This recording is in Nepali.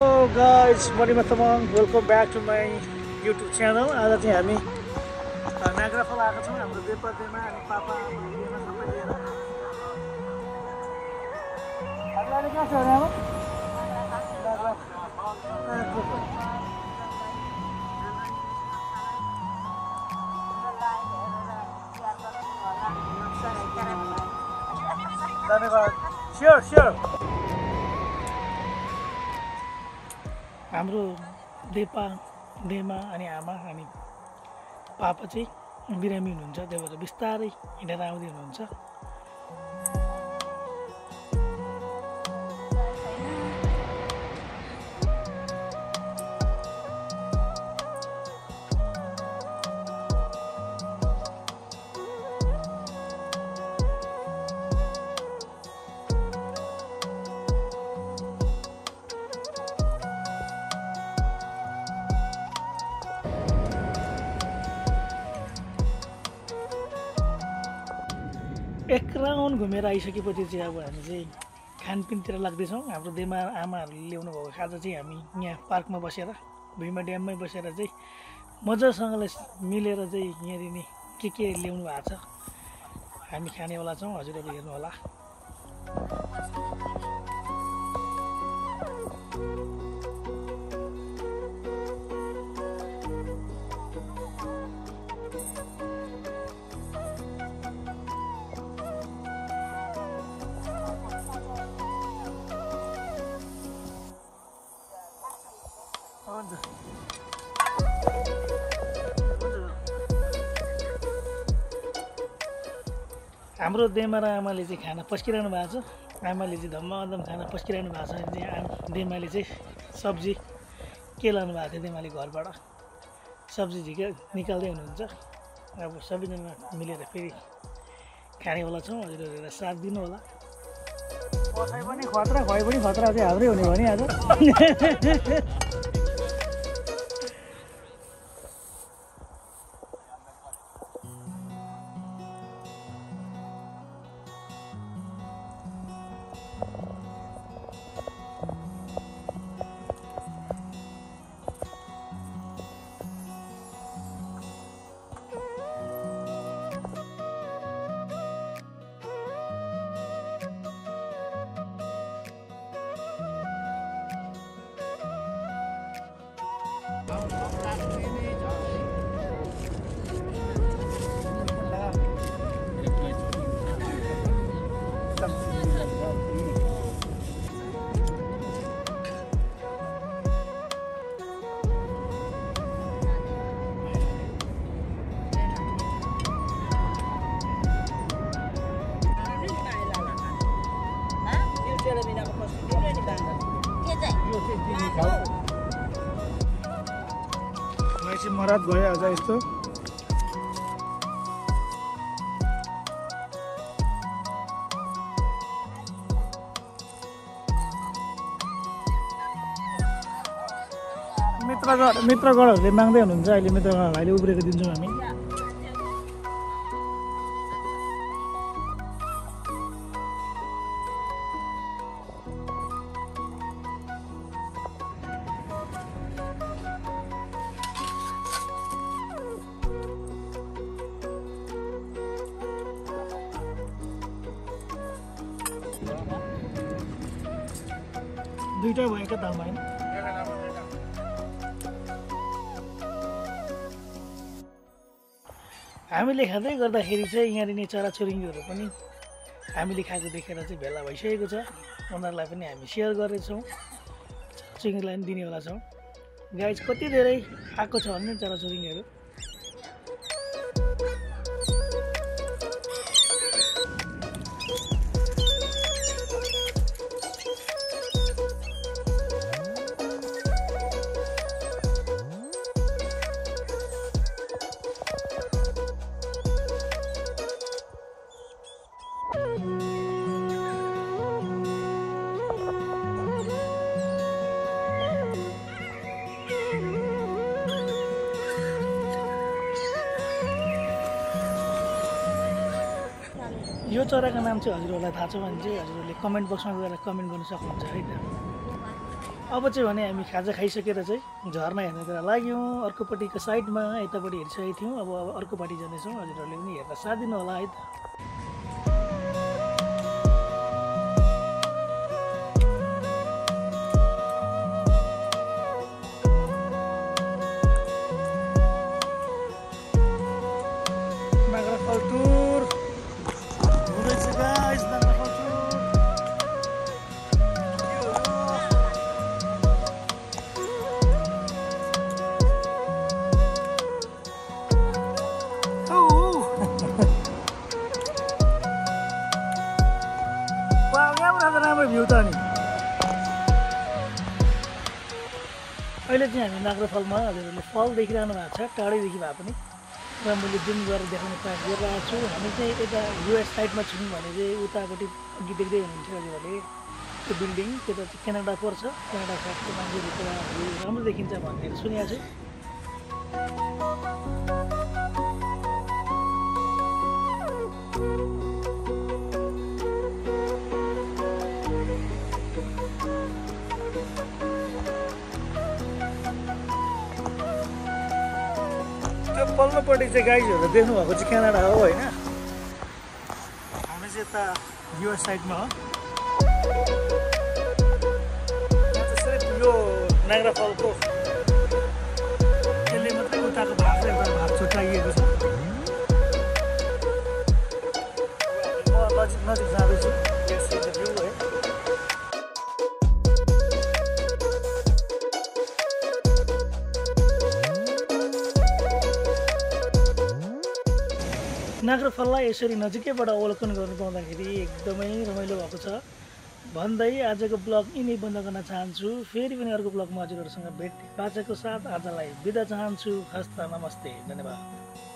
Hello guys, Manima Tamang, welcome back to my YouTube channel. आज चाहिँ हामी नागरा फल आएको छौँ हाम्रो देवपदेमा अनि पापा आमामा सबै लिएर। हामीलाई कहाँ छ भने अब? धन्यवाद। Sure. हाम्रो देमा अनि आमा अनि पापा चाहिँ बिरामी हुनुहुन्छ, त्यही भएर बिस्तारै हिँडेर आउँदै हुनुहुन्छ। एक राउन्ड घुमेर आइसकेपछि चाहिँ अब हामी चाहिँ खानपिनतिर लाग्दैछौँ। हाम्रो देमा आमाहरूले ल्याउनु भएको खाजा चाहिँ हामी यहाँ पार्कमा बसेर भुइँमा ड्याममै बसेर चाहिँ मजासँगले मिलेर चाहिँ यहाँनिर नि के ल्याउनु भएको छ हामी खानेवाला छौँ। हजुरहरू हेर्नु होला। हाम्रो देमा र आमाले चाहिँ खाना पस्किरहनु भएको छ। आमाले चाहिँ धम्मधम खाना पस्किरहनु भएको छ। देमाले चाहिँ सब्जी के लानु भएको थियो, देमाले घरबाट सब्जी झिके निकाल्दै हुनुहुन्छ। अब सबैजना मिलेर फेरि खानेवाला छौँ। हजुरहरू हेरेर साथ दिनु होला। कसै पनि खतरा खुवाइ पनि खतरा चाहिँ हाम्रै हुने भयो नि आज। मरात भयो आज यस्तो। मित्रगणहरूले माग्दै हुनुहुन्छ। अहिले मित्रगणहरूले उब्रेको दिन्छौँ हामी। दुईटा भएका दाम होइन। हामीले खाँदै गर्दाखेरि चाहिँ यहाँनिर चराचुरुङ्गीहरू पनि हामीले खाएको देखेर चाहिँ भेला भइसकेको छ। उनीहरूलाई पनि हामी सेयर गरेछौँ, चराचुरुङ्गीलाई पनि दिनेवाला छौँ। गाइज कति धेरै आएको छ भने चराचुरुङ्गीहरू। यो चराको नाम चाहिँ हजुरहरूलाई थाहा छ भने चाहिँ हजुरहरूले कमेन्ट बक्समा गएर कमेन्ट गर्न सक्नुहुन्छ है त। अब चाहिँ भने हामी खाजा खाइसकेर चाहिँ झर्ना हेर्नेतिर लाग्यौँ। अर्कोपट्टिको साइडमा यतापट्टि हेरिसकेको थियौँ, अब अर्कोपट्टि जाँदैछौँ। हजुरहरूले पनि हेर्न साथ दिनु होला है त। नाग्राफल टुर हुँदैछ गाइस, नाग्राफल टुर। राम्रो भ्यू त नि। अहिले चाहिँ हामी नाग्राफलमा हजुरहरूले फल देखिरहनु भएको छ, टाढैदेखि भए पनि र मैले जुम गरेर देखाउने प्रयास गरिरहेको छु। हामी चाहिँ यता युएस साइडमा छौँ भने चाहिँ उतापट्टि अघि देख्दै हुनुहुन्थ्यो हजुरहरूले त्यो बिल्डिङ, त्यता चाहिँ क्यानाडा पर्छ। क्यानाडा साइडको मान्छेहरू त्यहाँ राम्रो देखिन्छ भनेर सुनेको छु। त्यो पल्लोपट्टि चाहिँ गाइजहरू देख्नुभएको चाहिँ क्यानाडा हो होइन। हामी चाहिँ यता युएस साइडमा हो। यहाँ चाहिँ सिर्फ यो नाग्राफलको त्यसले मात्रै उताको भाग चाहिँ एउटा भाग छुट्याइएको छ। म नजिक नजिक जाँदैछु। यसको भ्यू है। नाग्राफललाई यसरी नजिकैबाट अवलोकन गर्नु पाउँदाखेरि एकदमै रमाइलो भएको छ भन्दै आजको ब्लग यिनै बन्द गर्न चाहन्छु। फेरि पनि अर्को ब्लगमा हजुरहरूसँग भेट बाचाको साथ आजलाई बिदा चाहन्छु। हस्त नमस्ते, धन्यवाद।